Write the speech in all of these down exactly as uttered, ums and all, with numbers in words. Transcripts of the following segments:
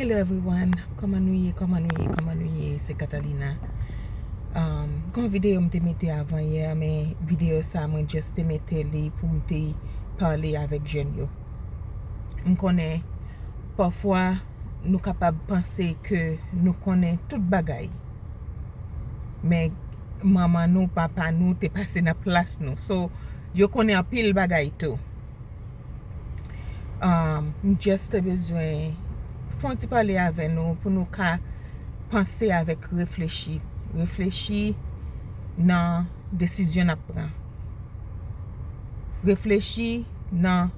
Hello everyone, kòman nou ye, kòman nou ye, kòman nou ye? Se Catalina. Um, gon videyo m te mete avan yè, men videyo sa mwen just te mete li pou m te pale avèk jèn yo. M konnen pafwa nou kapab panse ke nou konnen tout bagay, men manman nou, papa nou te pase nan plas nou. So, yo konnen anpil bagay tou. Um, m just te bezwen fè yon ti pale avè nou pou nou ka panse avèk reflechi. Reflechi nan desizyon n ap pran. Reflechi nan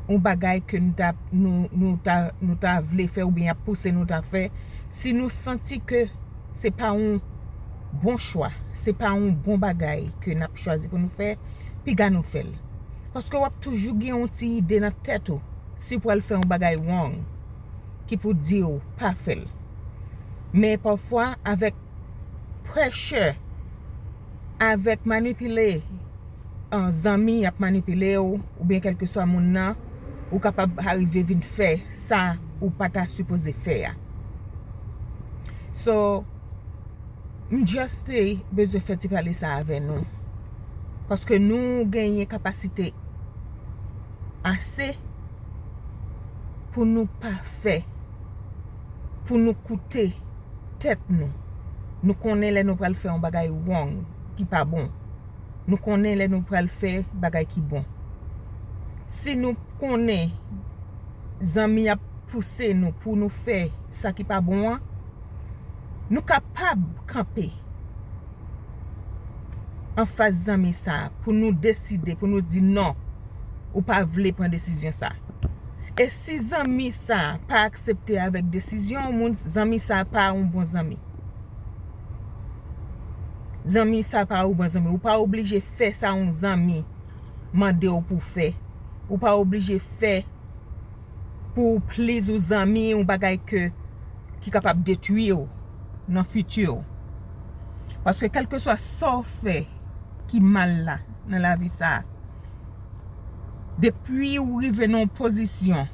yon bagay ke nou ta, nou, nou ta, nou ta vle fè oubyen y ap pouse nou ta fè. Si nou santi ke se pa yon bon chwa, se pa yon bon bagay ke n ap chwazi pou nou fè, piga nou fè l. Paske w ap toujou gen yon ti ide nan tèt ou si w pral fè yon bagay wrong ki pou di w pa fè l. Men pafwa, avèk pressure, avèk manipile, an, zanmi ap manipile w, oubyen kèlkeswa moun nan, ou kapab arive vin fè sa ou pa ta sipoze fè a. So, m just te bezwen fè ti pale sa avè nou. Paske nou genyen kapasite ase pou nou pa fè, pou nou koute tèt nou. Nou konnen lè nou pral fè yon bagay wrong, ki pa bon. Nou konnen lè nou pral fè bagay ki bon. Si nou konnen zanmi ap pouse nou pou nou fè sa ki pa bon an, nou kapab kanpe anfas zanmi sa a pou nou deside, pou nou di non, ou pa vle pran desizyon sa a. E si zanmi sa a pa aksepte avèk desizyon, moun, zanmi sa a pa yon bon zanmi. Zanmi sa a pa yon bon zanmi. Ou pa oblije fè sa yon zanmi mande w pou w fè. Ou pa oblije fè pou w please yon zanmi, yon bagay ke, ki kapab detwi w nan fiti w. Paske kèlkeswa sa w fè ki mal la nan lavi sa a, depi w rive nan yon pozisyon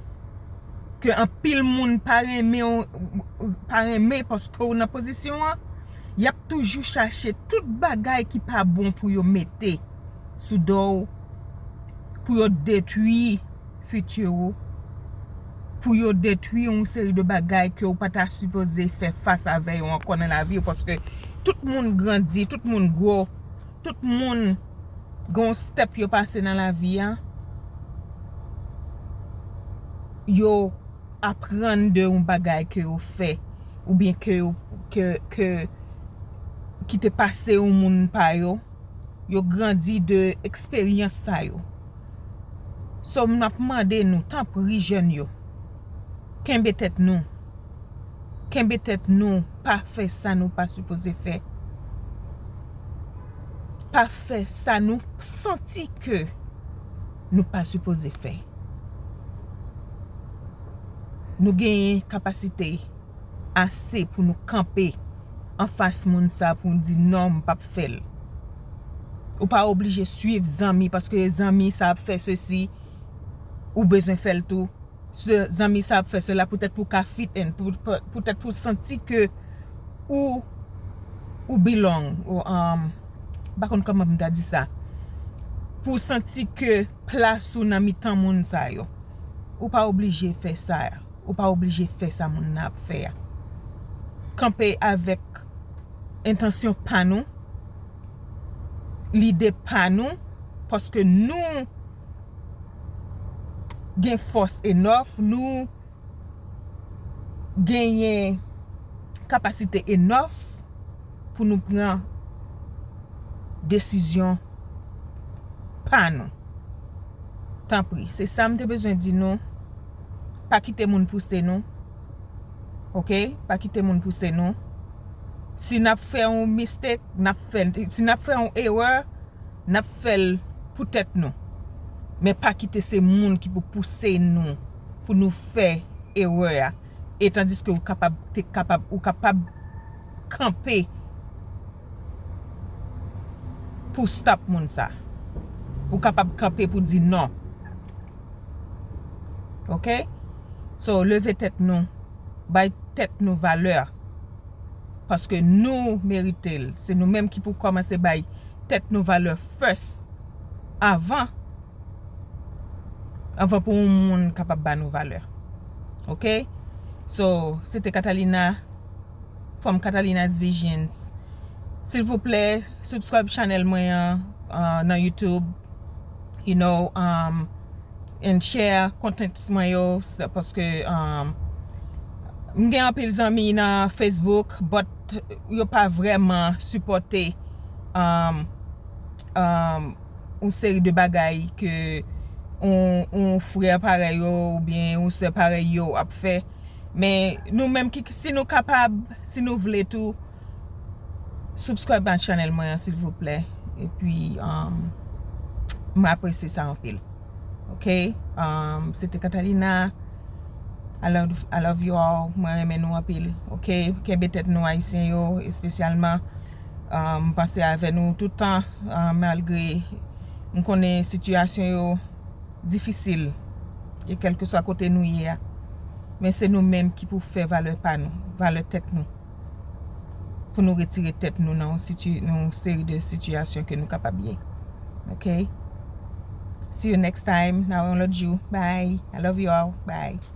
ke anpil moun pa renmen w, pa renmen paske w nan pozisyon an, y ap toujou chache tout bagay ki pa bon pou yo mete sou do w, pou yo detwi fiti w, pou yo detwi yon seri de bagay ke w pa ta sipoze fè fas avè yo ankò nan lavi w, paske tout moun grandi, tout moun gwo, tout moun gen yon step yo pase nan lavi a, yo aprann de yon bagay ke yo fè, oubyen ke yo, ke, ke, ki te pase yon moun pa yo, yo grandi de eksperyans sa yo. So, m ap mande nou, tanpri jèn yo, kenbe tèt nou. Kenbe tèt nou, pa fè sa nou pa sipoze fè. Pa fè sa nou santi ke nou pa sipoze fè. Nou genyen kapasite ase pou nou kanpe anfas moun sa pou n di non, m p ap fè l. Ou pa oblije swiv zanmi, paske zanmi sa ap fè sesi, ou bezwen fè l tou. Se, zanmi sa ap fè sela poutèt pou w ka fit in, pou, pou, poutèt pou w santi ke ou, ou belong, ou, um, m pa konn kòman m ta di sa. Pou w santi ke plas ou nan mitan moun sa yo. Ou pa oblije fè sa. Ou pa oblije fè sa moun nan ap fè a. Kanpe avèk entansyon pa nou, lide pa nou, paske nou gen fòs enòf, nou genyen kapasite enòf pou nou pran desizyon pa nou. Tanpri, se sa m te bezwen di nou. Pa kite moun pouse nou. Oke? Pa kite moun pouse nou. Si n ap fè yon mistake, n ap fè l. Si n ap fè yon erè, n ap fè l pou tèt nou. Men pa kite se moun ki pou pouse nou, pou nou fè erè a. E tandiske ou kapab, te kapab, ou kapab kanpe pou stop moun sa. Ou kapab kanpe pou di non. Oke? So, leve tèt nou, Bay tèt nou valè. Paske nou merite l. Se nou menm ki pou kòmanse bay tèt nou valè first. Avan, avan pou yon moun kapab ba nou valè. Ok? So, se te Catalina, from Catalina's Visions. Silvouplè, subscribe channel mwen an, uh, nan YouTube. You know, um, and share contents mwen yo, paske, um, m gen anpil zanmi nan Facebook, but yo pa vrèman sipòte, um, um, yon seri de bagay ke yon, yon frè parèy yo oubyen yon sè parèy yo ap fè. Men nou menm ki, si nou kapab, si nou vle tou, subscribe nan channel mwen an, silvouplè. Epi, um, mwen apresye sa anpil. Ok? Um, se te Catalina. I love, I love you all. Mwen renmen nou anpil. Ok? Kenbe tèt nou, Ayisyen yo, espesyalman. Um, m panse avè nou toutan, um, malgre m konnen sitiyasyon yo difisil. E kèlkeswa kote nou ye a. Men se nou menm ki pou fè valè pa nou, valè tèt nou. Pou nou retire tèt nou nan yon siti-, nan yon seri de sitiyasyon ke nou kapab ye. Ok? See you next time. Nan yon lòt jou. Bye. I love you all. Bye.